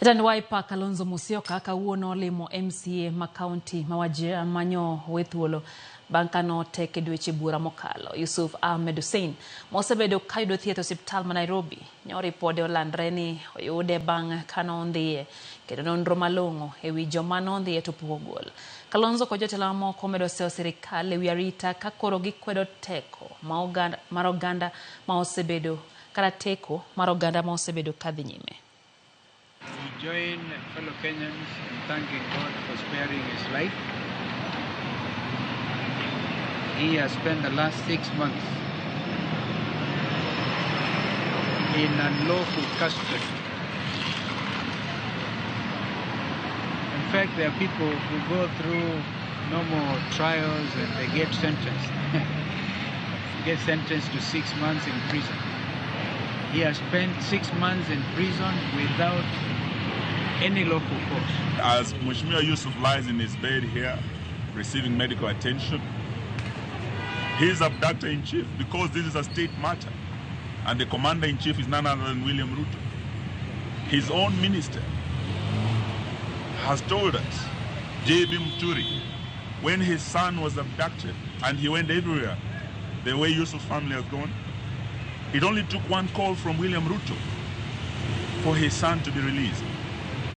Jatend Wiper Kalonzo Musyoka kawuono olimo MCA ma kaunti ma Wajir manyo we thuolo bang' ka notek e dweche buora mokalo. Yusuf Ahmed Hussein mosebedo kayudo thieth e osiptal ma Nairobi nyo ripode olandre ni oyude bang' ka nondhiye kendo nonro malong'o ewi joma nondhiye to pok ogol. Kalonzo kod jotelo mamoko omedo seyo sirikal ewi arita ka koro gikwedo teko ma oganda, mar oganda ma osebedo kata teko mar oganda ma osebedo kadhi nyime. We join fellow Kenyans in thanking God for sparing his life. He has spent the last 6 months in unlawful custody. In fact, there are people who go through normal trials and they get sentenced. Get sentenced to 6 months in prison. He has spent 6 months in prison without any lawful cause. As Mheshimiwa Yusuf lies in his bed here, receiving medical attention, his abductor-in-chief, because this is a state matter, and the commander-in-chief is none other than William Ruto. His own minister has told us, J.B. Muturi, when his son was abducted and he went everywhere, the way Yusuf's family has gone, it only took one call from William Ruto for his son to be released.